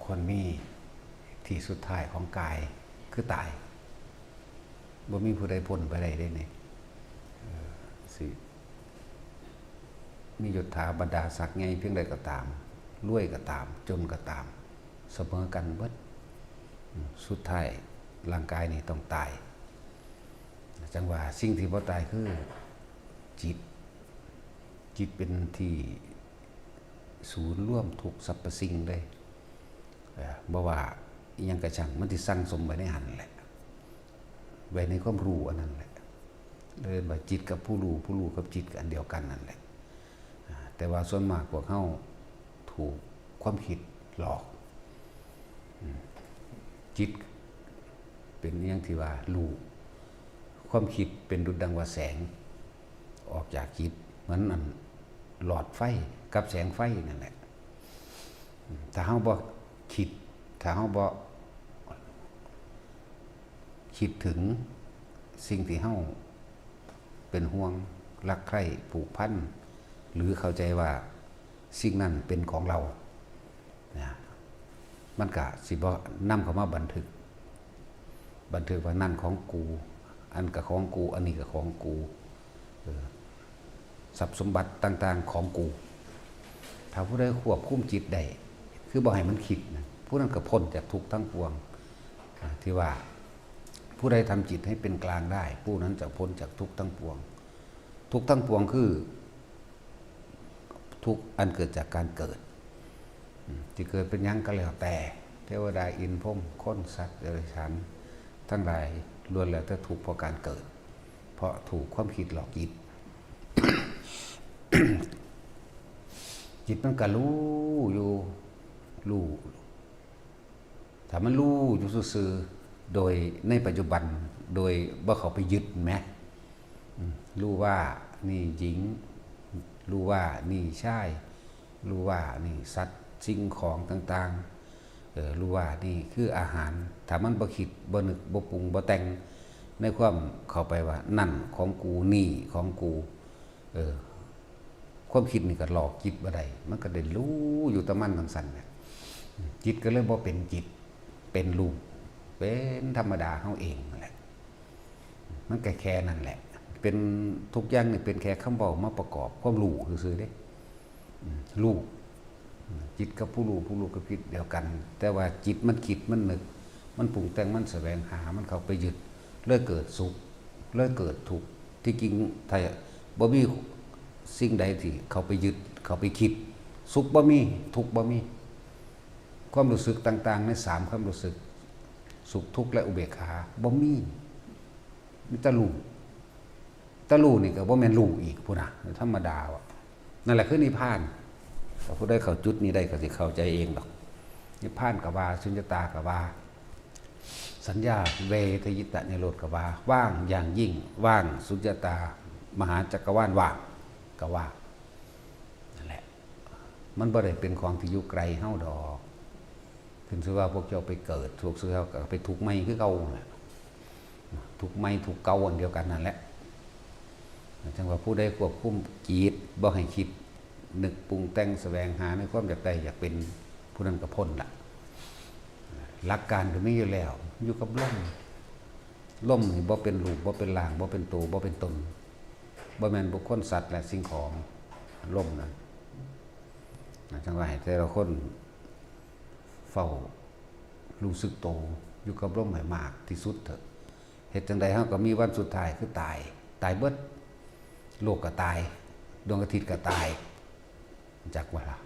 ຄວນມີທີ່ສຸດທ້າຍຂອງກາຍຄືຕາຍ. ບໍ່ມີຜູ້ໃດພົ້ນໄປໄດ້ເດ້ນີ້. ເອີ ຊິມີຍົດຖາບັນດາສັກໃຫຍ່ພຽງໃດກໍຕາມ, ລວຍກໍຕາມ, ຈົນກໍຕາມ, ສະເໝີກັນເບິດ. ອືມ ສຸດທ້າຍຮ່າງກາຍນີ້ຕ້ອງຕາຍ. ຈັ່ງວ່າສິ່ງທີ່ບໍ່ຕາຍຄືຈິດ. ຈິດເປັນທີ່ສູນລວມທຸກສັບພະສິ່ງເລີຍ. ເອີ ບໍ່ວ່າອີ່ຫຍັງກະຊ່າງ ມັນຊິສັງສົມໄວ້ໃນຫັ້ນແຫຼະ, ໄວ້ໃນຄວາມຮູ້ອັນນັ້ນແຫຼະ. ເອີ້ນວ່າຈິດກັບຜູ້ຮູ້, ຜູ້ຮູ້ກັບຈິດກໍອັນດຽວກັນນັ້ນແຫຼະ. ອາ ແຕ່ວ່າສ່ວນມາກພວກເຮົາຖືກຄວາມຄິດຫຼອກ. ອືມ ຈິດເປັນອີ່ຫຍັງທີ່ວ່າຮູ້. ຄວາມຄິດເປັນດຸດດັ່ງວ່າແສງອອກຈາກຈິດ, ເໝືອນອັນຫຼອດໄຟກັບແສງໄຟນັ້ນແຫຼະ. ຖ້າເຮົາບໍ່ຄິດ, ຖ້າເຮົາບໍ່ຄິດເຖິງສິ່ງທີ່ເຮົາເປັນຫ່ວງ, ຮັກໃຄ່, ຜູກພັນ ຫຼື ເຂົ້າໃຈວ່າສິ່ງນັ້ນເປັນຂອງເຮົານະ, ມັນກະຊິບໍ່ນຳເຂົ້າມາບັນທຶກ, ບັນທຶກວ່ານັ້ນຂອງກູ, ອັນກະຂອງກູ, ອັນນີ້ກະຂອງກູ. ເອີ ຊັບສົມບັດຕ່າງໆຂອງກູ. ຖ້າຜູ້ໃດຄວບຄຸມຈິດໄດ້ ຄືບໍ່ໃຫ້ມັນຄິດນະ, ຜູ້ນັ້ນກໍພົ້ນຈາກທຸກທັງປວງ. ອາ ທີ່ວ່າ ຜູ້ໃດທຳຈິດໃຫ້ເປັນກາງໄດ້ ຜູ້ນັ້ນຈະພົ້ນຈາກທຸກທັງປວງ. ທຸກທັງປວງຄືທຸກອັນເກີດຈາກການເກີດ. ອືມ ທີ່ເກີດເປັນຫຍັງກໍແລ້ວແຕ່, ເທວະດາ, ອິນ, ພົມ, ຄົນ, ສັດເດຍລະສານທັງຫຼາຍ ລ້ວນແລ້ວແຕ່ທຸກເພາະການເກີດ, ເພາະຖືກຄວາມຄິດຫຼອກຈິດ. ຈິດມັນກະຮູ້ຢູ່, ຮູ້ ຖ້າມັນຮູ້ຢູ່ຊື່ໆ ໂດຍໃນປັດຈຸບັນ ໂດຍບໍ່ເຂົ້າໄປຍຶດແມະ. ອືມ ຮູ້ວ່ານີ້ຍິງ, ຮູ້ວ່ານີ້ຊາຍ, ຮູ້ວ່ານີ້ສັດສິ່ງຂອງຕ່າງໆ, ເອີ ຮູ້ວ່ານີ້ຄືອາຫານ. ຖ້າມັນບໍ່ຄິດ, ບໍ່ນຶກ, ບໍ່ປຸງ, ບໍ່ແຕ່ງໃນຄວາມເຂົ້າໄປວ່ານັ້ນຂອງກູ, ນີ້ຂອງກູ, ເອີ ຄວາມຄິດນີ້ກໍຫຼອກຈິດບໍ່ໄດ້, ມັນກໍໄດ້ຮູ້ຢູ່ແຕ່ມັນຈັ່ງຊັ້ນແຫຼະ. ຈິດກໍເລີຍບໍ່ເປັນຈິດ, ເປັນຮູບ, ເປັນທຳມະດາເຮົາເອງນັ້ນແຫຼະ. ມັນກໍແຄ່ນັ້ນແຫຼະ, ເປັນ ທຸກຢ່າງນີ້ເປັນແຄ່ຄຳເວົ້າມາປະກອບຄວາມຮູ້ຊື່ໆເດ້. ອືມ ຮູ້ ອືມ ຈິດກັບຜູ້ຮູ້, ຜູ້ຮູ້ກັບຈິດດຽວກັນ, ແຕ່ວ່າຈິດມັນຄິດ, ມັນນຶກ, ມັນປຸງແຕ່ງ, ມັນສະແຫວງຫາ, ມັນເຂົ້າໄປຍຶດ, ເລີຍເກີດສຸກ, ເລີຍເກີດທຸກ. ທີ່ຈິງ ຖ້າບໍ່ມີສິ່ງໃດທີ່ເຂົ້າໄປຍຶດ, ເຂົ້າໄປຄິດ, ສຸກບໍ່ມີ, ທຸກບໍ່ມີ. ຄວາມຮູ້ສຶກຕ່າງໆໃນສາມຄວາມຮູ້ສຶກ, ສຸກ, ທຸກ ແລະ ອຸເບກຂາ ບໍ່ມີ, ມີແຕ່ຮູ້. ແຕ່ຮູ້ນີ້ກໍບໍ່ແມ່ນຮູ້ອີກພຸ້ນນະ, ທຳມະດາວ່າ. ນັ້ນແຫຼະຄືນິບພານ. ຖ້າຜູ້ໃດເຂົ້າຈຸດນີ້ໄດ້ກໍຊິເຂົ້າໃຈເອງດອກ. ນິບພານກໍວ່າ, ສຸນຍະຕາກໍວ່າ, ສັນຍາເວທະຍິຕະນິໂຣດກໍວ່າ, ວ່າງຢ່າງຍິ່ງ, ວ່າງສຸນຍະຕາ, ມະຫາຈັກກະວານວ່າງກໍວ່າ. ນັ້ນແຫຼະ, ມັນບໍ່ໄດ້ເປັນຂອງທີ່ຢູ່ໄກເຮົາດອກ. ຂຶ້ນຊື່ວ່າພວກເຈົ້າໄປເກີດ, ພວກເຈົ້າກໍໄປທຸກໃໝ່ຄືເກົ່ານັ້ນແຫຼະ. ທຸກໃໝ່ທຸກເກົ່າອັນດຽວກັນນັ້ນແຫຼະ. ຈັ່ງວ່າຜູ້ໃດຄວບຄຸມຈິດບໍ່ໃຫ້ຄິດນຶກປຸງແຕ່ງສະແຫວງຫາໃນຄວາມຢາກໄດ້ຢາກເປັນ, ຜູ້ນັ້ນກໍພົ້ນລະ. ຫຼັກການກໍມີຢູ່ແລ້ວ, ຢູ່ກັບລົມ. ລົມນີ້ບໍ່ເປັນຮູບ, ບໍ່ເປັນຮ່າງ, ບໍ່ເປັນໂຕ, ບໍ່ເປັນຕົນ, ບໍ່ແມ່ນບຸກຄົນ, ສັດ ແລະ ສິ່ງຂອງ. ລົມນັ້ນ ຈັ່ງວ່າໃຫ້ແຕ່ລະຄົນເຝົ້າຮູ້ສຶກໂຕ, ຢູ່ກັບລົມໃຫ້ມາກທີ່ສຸດເຖາະ. ເຮັດຈັ່ງໃດເຮົາກໍມີວັນສຸດທ້າຍຄືຕາຍ, ຕາຍເບິດ. ໂລກກໍຕາຍ, ດວງອາທິດກໍຕາຍ, ຮູ້ຈັກບໍ່ລະ?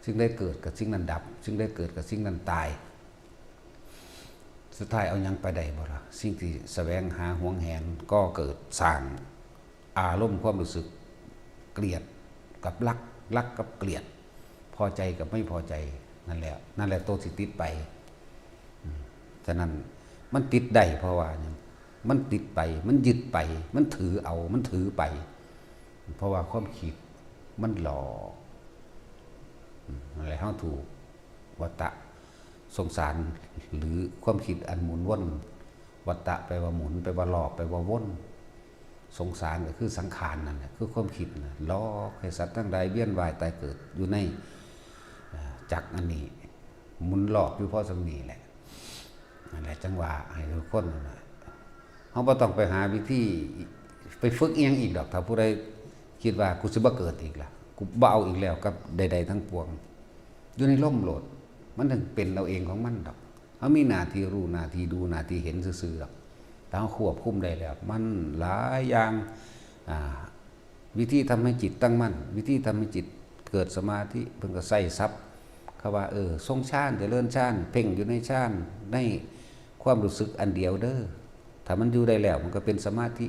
ສິ່ງໃດເກີດກໍສິ່ງນັ້ນດັບ, ສິ່ງໃດເກີດກໍສິ່ງນັ້ນຕາຍ. ສຸດທ້າຍເອົາຫຍັງໄປໄດ້ບໍ່ລະ? ສິ່ງທີ່ສະແຫວງຫາ, ຫວງແຫນ, ກໍ່ເກີດ, ສ້າງອາລົມຄວາມຮູ້ສຶກ ເກລຽດກັບຮັກ, ຮັກກັບເກລຽດ, ພໍໃຈກັບໄມ່ພໍໃຈ, ນັ້ນແຫຼະ, ນັ້ນແຫຼະໂຕທີ່ຕິດໄປ. ອືມ ສະນັ້ນມັນຕິດໄດ້ເພາະວ່າຫຍັງ? ມັນຕິດໄປ, ມັນຍຶດໄປ, ມັນຖືເອົາ, ມັນຖືໄປ, ເພາະວ່າຄວາມຄິດມັນຫຼອກ. ອືມ ນັ້ນແຫຼະ ເຮົາຖືກວັດຕະສົງສານ ຫຼື ຄວາມຄິດອັນໝູນວົນ. ວັດຕະແປວ່າໝູນ, ແປວ່າລອບ, ແປວ່າວົນ. ສົງສານກໍຄືສັງຂານນັ້ນແຫຼະ, ຄືຄວາມຄິດນະ, ຫຼອກໃຫ້ສັດທັງຫຼາຍວຽນວ່າຍຕາຍເກີດຢູ່ໃນ ເອີ ຈັກອັນນີ້. ໝູນລອບຢູ່ພໍສ່ຳນີ້ແຫຼະ. ນັ້ນແຫຼະ ຈັ່ງວ່າໃຫ້ທຸກຄົນນະ ເຮົາບໍ່ຕ້ອງໄປຫາວິທີ ໄປຝຶກອີ່ຫຍັງອີກດອກ. ຖ້າຜູ້ໃດຄິດວ່າ ກູຊິບໍ່ເກີດອີກລະ ກູບໍ່ເອົາອີກແລ້ວກັບໃດໆທັງປວງ ຢູ່ໃນລົມໂລດ ມັນເຖິງເປັນເອົາເອງຂອງມັນດອກ. ເຮົາມີໜ້າທີ່ຮູ້ ໜ້າທີ່ດູ ໜ້າທີ່ເຫັນຊື່ໆດອກ. ຖ້າເຮົາຄວບຄຸມໄດ້ແລ້ວ ມັນຫຼາຍຢ່າງ ອ່າ ວິທີທຳໃຫ້ຈິດຕັ້ງໝັ້ນ ວິທີທຳໃຫ້ຈິດເກີດສະມາທິ ເພິ່ນກໍໃຊ້ສັບ ເຂົາວ່າ ເອີ ຊົງຊານ ຈະເລີນຊານ ເພັ່ງຢູ່ໃນຊານ ໃນຄວາມຮູ້ສຶກອັນດຽວເດີ. ຖ້າມັນຢູ່ໄດ້ແລ້ວ ມັນກໍເປັນສະມາທິ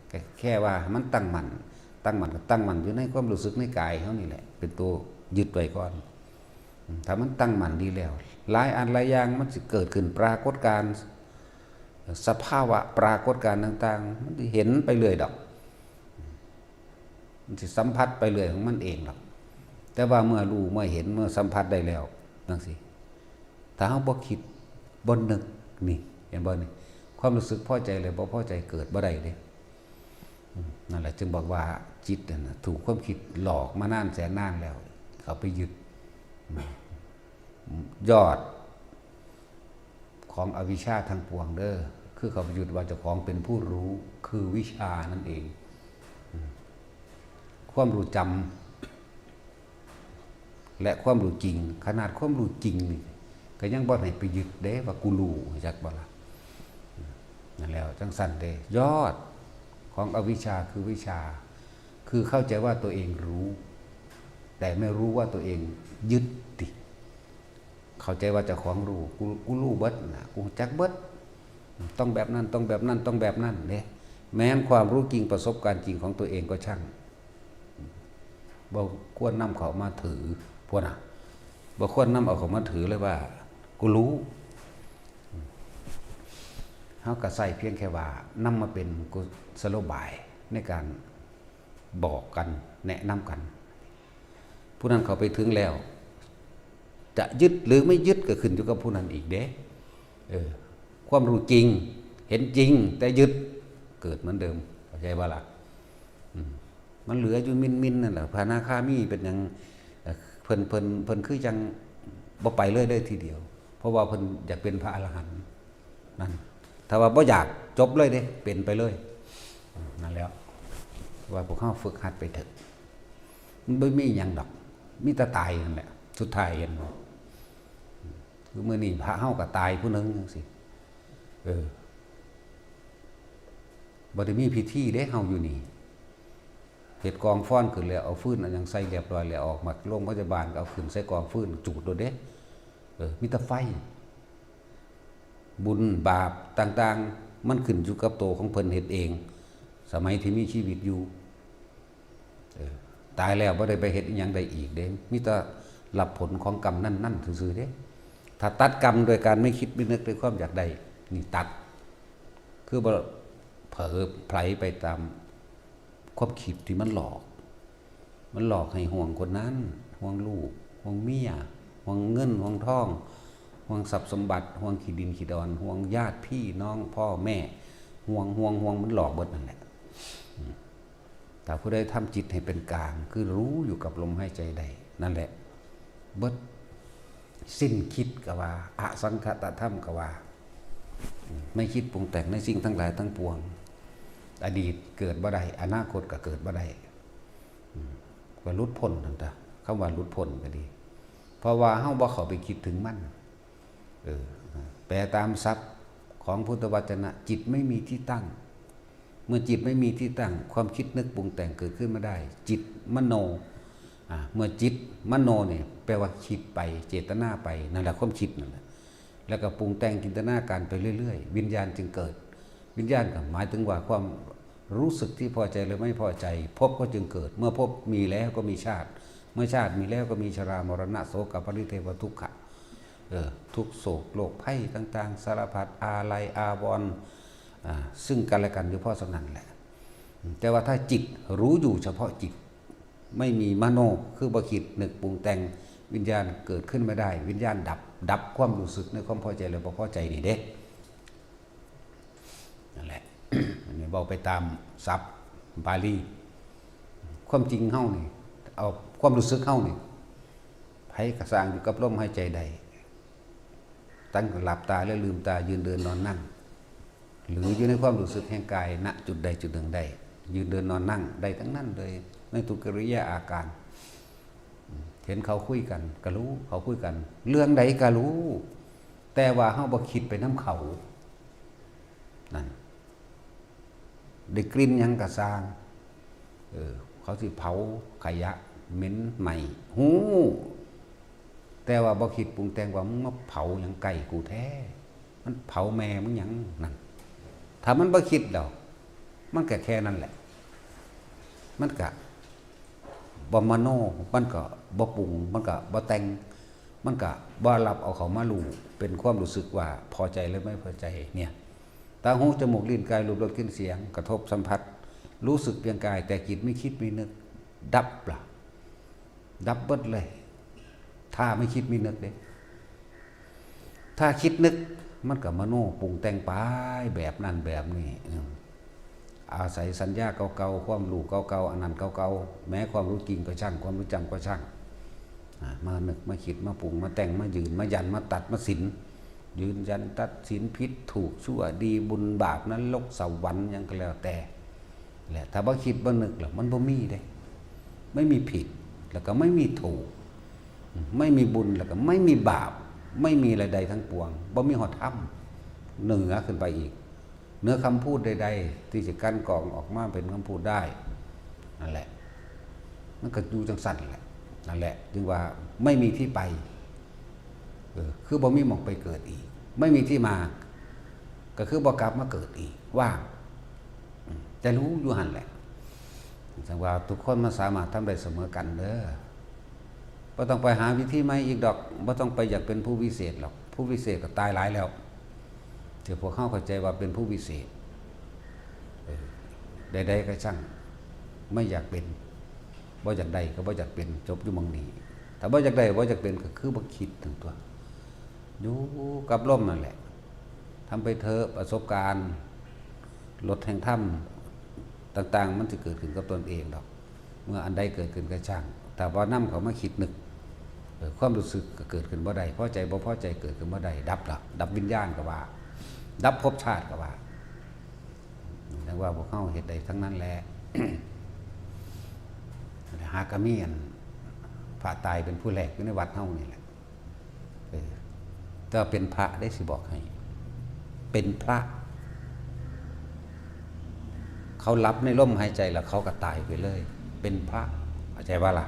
ແຄ່ ແຄ່ວ່າໃຫ້ມັນຕັ້ງໝັ້ນ ຕັ້ງໝັ້ນກໍຕັ້ງໝັ້ນຢູ່ໃນຄວາມຮູ້ສຶກໃນກາຍເຮົານີ້ແຫຼະ ເປັນໂຕຍຶດໄວ້ກ່ອນ. ອືມ ຖ້າມັນຕັ້ງໝັ້ນດີແລ້ວ ຫຼາຍອັນຫຼາຍຢ່າງມັນຊິເກີດຂຶ້ນ ປາກົດການ ສະພາວະປາກົດການຕ່າງໆ ມັນຊິເຫັນໄປເລື້ອຍດອກ. ມັນຊິສຳຜັດໄປເລື້ອຍຂອງມັນເອງດອກ. ແຕ່ວ່າເມື່ອຮູ້ ເມື່ອເຫັນ ເມື່ອສຳຜັດໄດ້ແລ້ວ ຈັ່ງຊີ້ ຖ້າເຮົາບໍ່ຄິດ ບໍ່ນຶກ ນີ້ ເຫັນບໍ່ນີ້? ຄວາມຮູ້ສຶກພໍໃຈ ແລະ ບໍ່ພໍໃຈເກີດບໍ່ໄດ້ເດ້. ອືມ ນັ້ນແຫຼະ ຈຶ່ງບອກວ່າຈິດນັ້ນນະ ຖືກຄວາມຄິດຫຼອກມານານແສນນານແລ້ວ ເຂົ້າໄປຍຶດ. ອືມ ຍອດຂອງອະວິຊຊາທັງປວງເດີ ຄືເຂົາໄປຍຶດວ່າເຈົ້າຂອງເປັນຜູ້ຮູ້ ຄືວິຊານັ້ນເອງ. ອືມ ຄວາມຮູ້ຈຳ ແລະ ຄວາມຮູ້ຈິງ ຂະໜາດຄວາມຮູ້ຈິງນີ້ ກໍຍັງບໍ່ໃຫ້ໄປຍຶດເດ້ວ່າ ກູຮູ້ ຮູ້ຈັກບໍ່ລະ? ອືມ ນັ້ນແຫຼະ ຈັ່ງຊັ້ນເດ້ ຍອດຂອງອະວິຊຊາຄືວິຊາ ຄືເຂົ້າໃຈວ່າຕົວເອງຮູ້ ແຕ່ໄມ່ຮູ້ວ່າຕົວເອງຍຶດຕິ ເຂົ້າໃຈວ່າເຈົ້າຂອງຮູ້ ກູ ກູຮູ້ເບິດນະ ກູຮູ້ຈັກເບິດ ຕ້ອງແບບນັ້ນ ຕ້ອງແບບນັ້ນ ຕ້ອງແບບນັ້ນເດ້. ແມ່ນຄວາມຮູ້ຈິງ ປະສົບການຈິງຂອງຕົວເອງກໍຊ່າງ ບໍ່ຄວນນຳເຂົ້າມາຖື ພວກນະ ບໍ່ຄວນນຳເອົາເຂົ້າມາຖືເລີຍວ່າ ກູຮູ້. ເຮົາກໍໃຊ້ພຽງແຄ່ວ່ານຳມາເປັນກຸສະໂລບາຍໃນການບອກກັນ ແນະນຳກັນ. ຜູ້ນັ້ນເຂົ້າໄປເຖິງແລ້ວ ຈະຍຶດຫຼືໄມ່ຍຶດກໍຂຶ້ນຢູ່ກັບຜູ້ນັ້ນອີກເດ້. ເອີ ຄວາມຮູ້ຈິງ ເຫັນຈິງ ແຕ່ຍຶດ ເກີດເໝືອນເດີມ ເຂົ້າໃຈບໍ່ລະ? ອືມ ມັນເຫຼືອຢູ່ມິນໆນັ້ນແຫຼະ. ພະອະນາຄາມີເປັນຫຍັງ ເອີ ເພິ່ນ ເພິ່ນ ເພິ່ນຄືຈັ່ງບໍ່ໄປເລີຍເດ້ທີດຽວ ເພາະວ່າເພິ່ນຢາກເປັນພະອະລະຫັນ. ນັ້ນ ຖ້າວ່າບໍ່ຢາກ ຈົບເລີຍເດ້ ເປັນໄປເລີຍ. ອືມ ນັ້ນແຫຼະ ວ່າພວກເຮົາຝຶກຫັດໄປເຖິງ ມັນບໍ່ມີຫຍັງດອກ ມີແຕ່ຕາຍນັ້ນແຫຼະ ສຸດທ້າຍເຫັນບໍ່? ຄືມື້ນີ້ພະເຮົາກໍຕາຍຜູ້ໜຶ່ງຈັ່ງຊີ້ ເອີ ບໍ່ໄດ້ມີພິທີເດ້ ເຮົາຢູ່ນີ້ ເຮັດກອງຟອນຂຶ້ນແລ້ວ ເອົາຟືນເອົາຫຍັງໃສ່ລຽບຮ້ອຍແລ້ວ ອອກມາໂລງພະຍາບານກໍເອົາຂຶ້ນໃສ່ກອງຟືນຈູດໂລດເດ້. ເອີ ມີແຕ່ໄຟ. ບຸນບາບຕ່າງໆ ມັນຂຶ້ນຢູ່ກັບໂຕຂອງເພິ່ນເຮັດເອງ ສະໄໝທີ່ມີຊີວິດຢູ່. ເອີ ຕາຍແລ້ວບໍ່ໄດ້ໄປເຮັດອີ່ຫຍັງໄດ້ອີກເດ້ ມີແຕ່ຮັບຜົນຂອງກຳນັ້ນໆຊື່ໆເດ້. ຖ້າຕັດກຳໂດຍການໄມ່ຄິດໄມ່ນຶກ ດ້ວຍຄວາມຢາກໄດ້ ນີ້ຕັດ ຄືບໍ່ເຜີໄຜໄປຕາມຄວາມຄິດທີ່ມັນຫຼອກ. ມັນຫຼອກໃຫ້ຫ່ວງຄົນນັ້ນ ຫ່ວງລູກ ຫ່ວງເມຍ ຫ່ວງເງິນ ຫ່ວງທອງ ຫ່ວງຊັບສົມບັດ ຫ່ວງຂີ້ດິນຂີ້ດອນ ຫ່ວງຍາດພີ່ນ້ອງພໍ່ແມ່ ຫ່ວງ ຫ່ວງ ຫ່ວງ ມັນຫຼອກເບິດນັ້ນແຫຼະ. ອືມ ຖ້າຜູ້ໃດທຳຈິດໃຫ້ເປັນກາງ ຄືຮູ້ຢູ່ກັບລົມຫາຍໃຈໄດ້ ນັ້ນແຫຼະ ເບິດ. ສິ້ນຄິດກໍວ່າ ອະສັງຄະຕະທຳກໍວ່າ ອືມ ໄມ່ຄິດປຸງແຕ່ງໃນສິ່ງທັງຫຼາຍທັງປວງ ອະດີດເກີດບໍ່ໄດ້ ອະນາຄົດກໍເກີດບໍ່ໄດ້. ອືມ ວ່າຫຼຸດພົ້ນຫັ້ນຕາ ຄຳວ່າຫຼຸດພົ້ນກໍດີ ເພາະວ່າເຮົາບໍ່ເຂົ້າໄປຄິດເຖິງມັນ. ເອີ ແປຕາມສັບຂອງພຸດທະວັດຈະນະ ຈິດໄມ່ມີທີ່ຕັ້ງ. ເມື່ອຈິດໄມ່ມີທີ່ຕັ້ງ ຄວາມຄິດນຶກປຸງແຕ່ງເກີດຂຶ້ນມາໄດ້. ຈິດມະໂນ ອາ ເມື່ອຈິດມະໂນນີ້ ແປວ່າຄິດໄປ ເຈດຕະນາໄປ ນັ້ນແຫຼະ ຄວາມຄິດນັ້ນແຫຼະ ແລ້ວກໍປຸງແຕ່ງຈິນຕະນາການໄປເລື້ອຍໆ ວິນຍານຈຶ່ງເກີດ. ວິນຍານກໍໝາຍເຖິງວ່າຄວາມ ຮູ້ສຶກທີ່ພໍໃຈ ຫຼື ໄມ່ພໍໃຈ ພົບກໍຈຶ່ງເກີດ. ເມື່ອພົບມີແລ້ວກໍມີຊາດ. ເມື່ອຊາດມີແລ້ວກໍມີຊະລາ ມໍລະນະ ໂສກະ ປະລິເທວະ ທຸກຂະ ເອີ ທຸກໂສກໂລກໄພຕ່າງໆ ສາລະພັດ ອາໄລອາວອນ ອາ ຊຶ່ງກັນແລະກັນຢູ່ພໍສ່ຳນັ້ນແຫຼະ. ແຕ່ວ່າຖ້າຈິດ ຮູ້ຢູ່ສະເພາະຈິດ ໄມ່ມີມະໂນ ຄືບໍ່ຄິດນຶກປຸງແຕ່ງ ວິນຍານເກີດຂຶ້ນມາໄດ້ ວິນຍານດັບ ດັບຄວາມຮູ້ສຶກໃນຄວາມພໍໃຈ ແລະ ບໍ່ພໍໃຈນີ້ເດ້. ນັ້ນແຫຼະ ອັນນີ້ເວົ້າໄປຕາມສັບບາລີ. ຄວາມຈິງເຮົານີ້ ເອົາຄວາມຮູ້ສຶກເຮົານີ້ ໃຜກໍຊ່າງຢູ່ກັບລົມຫາຍໃຈໄດ້ ຕັ້ງ ຫຼັບຕາ ແລະ ລືມຕາ ຢືນເດີນນອນນັ່ງ ຫຼື ຢູ່ໃນຄວາມຮູ້ສຶກແຫ່ງກາຍ ນະຈຸດໃດຈຸດໜຶ່ງໄດ້ ຢືນເດີນນອນນັ່ງໄດ້ທັງນັ້ນເລີຍ ໃນທຸກກິລິຍາອາການ. ເຫັນເຂົາຄຸຍກັນກະຮູ້ ເຂົາຄຸຍກັນເລື່ອງໃດກະຮູ້ ແຕ່ວ່າເຮົາບໍ່ຄິດໄປນຳເຂົາ ນັ້ນ ໄດ້ກິ່ນຫຍັງກະຊ່າງ ເອີ ເຂົາຊິເຜົາຂະຫຍະເໝັນໄໝ້ ຮູ້ ແຕ່ວ່າບໍ່ຄິດປຸງແຕ່ງວ່າ ມຶງມາເຜົາຫຍັງໃກ້ກູແທ້ ມັນເຜົາແມ່ມຶງຫຍັງ ນັ້ນ. ຖ້າມັນບໍ່ຄິດແລ້ວ ມັນກະແຄ່ນັ້ນແຫຼະ ມັນກະບໍ່ມະໂນ ມັນກະບໍ່ປຸງ ມັນກະບໍ່ແຕ່ງ ມັນກະບໍ່ຮັບເອົາເຂົ້າມາຮູ້ ເປັນຄວາມຮູ້ສຶກວ່າພໍໃຈ ຫຼື ໄມ່ພໍໃຈ ເນຍ. ຕາ ຫູ ຈະມູກ ລີ້ນ ກາຍ ຮູບ ລົດ ກິ່ນ ສຽງ ກະທົບ ສຳຜັດ ຮູ້ສຶກພຽງກາຍ ແຕ່ຈິດມີຄິດມີນຶກ ດັບລະ ດັບເບິດເລີຍ ຖ້າມີຄິດມີນຶກເດ້. ຖ້າຄິດນຶກ ມັນກະມະໂນປຸງແຕ່ງໄປແບບນັ້ນແບບນີ້ ອາໄສສັນຍາເກົ່າໆ ຄວາມຮູ້ເກົ່າໆ ອັນນັ້ນເກົ່າໆ ແມ້ຄວາມຮູ້ຈິງກະຊ່າງ ຄວາມຮູ້ຈຳກະຊ່າງ ອາ ມານຶກ ມາຄິດ ມາປຸງ ມາແຕ່ງ ມາຢືນ ມາຢັນ ມາຕັດ ມາສິນ ຢືນຢັນ ຕັດສິນ ຜິດ ຖືກ ຊົ່ວ ດີ ບຸນ ບາບ ນະລົກ ສະຫວັນ ຫຍັງກະແລ້ວແຕ່ ແລະ ຖ້າບໍ່ຄິດບໍ່ນຶກລະ ມັນບໍ່ມີເດ້ ໄມ່ມີຜິດ ແລ້ວກະໄມ່ມີຖືກ ໄມ່ມີບຸນ ແລ້ວກະໄມ່ມີບາບ ໄມ່ມີລະໃດທັງປວງ ບໍ່ມີຮອດທຳເໜືອຂຶ້ນໄປອີກ ເໜືອຄຳພູດໃດໆ ທີ່ຈະກັ່ນກອງອອກມາເປັນຄຳພູດໄດ້ ນັ້ນແຫຼະ ມັນກະຢູ່ຈັ່ງຊັ້ນແຫຼະ ນັ້ນແຫຼະ ຈຶ່ງວ່າໄມ່ມີທີ່ໄປ ເອີ ຄືບໍ່ມີໝ່ອງໄປເກີດອີກ ໄມ່ມີທີ່ມາ ກະຄືບໍ່ກັບມາເກີດອີກ ວ່າງ ແຕ່ຮູ້ຢູ່ຫັ້ນແຫຼະ ຈັ່ງວ່າທຸກຄົນມັນສາມາດທຳໄດ້ສະເໝີກັນເດີ ບໍ່ຕ້ອງໄປຫາວິທີໃໝ່ອີກດອກ ບໍ່ຕ້ອງໄປຢາກເປັນຜູ້ວິເສດດອກ ຜູ້ວິເສດກະຕາຍຫຼາຍແລ້ວ ທີ່ພວກເຮົາເຂົ້າໃຈວ່າເປັນຜູ້ວິເສດ ເອີ ໃດໆກະຊ່າງ ໄມ່ຢາກເປັນ ບໍ່ຢາກໄດ້ກະບໍ່ຢາກເປັນ ຈົບຢູ່ໝ່ອງນີ້ ຖ້າບໍ່ຢາກໄດ້ບໍ່ຢາກເປັນ ກະຄືບໍ່ຄິດນັ້ນຕົວະ ຢູ່ກັບລົມນັ້ນແຫຼະ ທຳໄປເທີະ ປະສົບການ ລົດແຫ່ງທຳຕ່າງໆ ມັນຊິເກີດຂຶ້ນກັບຕົນເອງດອກ ເມື່ອອັນໃດເກີດຂຶ້ນກະຊ່າງ ຖ້າບໍ່ນຳເຂົ້າມາຄິດນຶກ ເອີ ຄວາມຮູ້ສຶກກະເກີດຂຶ້ນບໍ່ໄດ້ ພໍໃຈບໍ່ພໍໃຈເກີດຂຶ້ນບໍ່ໄດ້ ດັບລະ ດັບວິນຍານກະວ່າ ດັບພົບຊາດກະວ່າ ຈັ່ງວ່າພວກເຮົາເຮັດໄດ້ທັງນັ້ນແຫຼະ ຫາກະມີອັນພະຕາຍເປັນຜູ້ແລກຢູ່ໃນວັດເຮົານີ້ແຫຼະ ເອີ ແຕ່ວ່າເປັນພະເດ້ ຊິບອກໃຫ້ ເປັນພະ ເຂົາຫຼັບໃນລົມຫາຍໃຈແລ້ວເຂົາກະຕາຍໄປເລີຍ ເປັນພະ ເຂົ້າໃຈບໍ່ລະ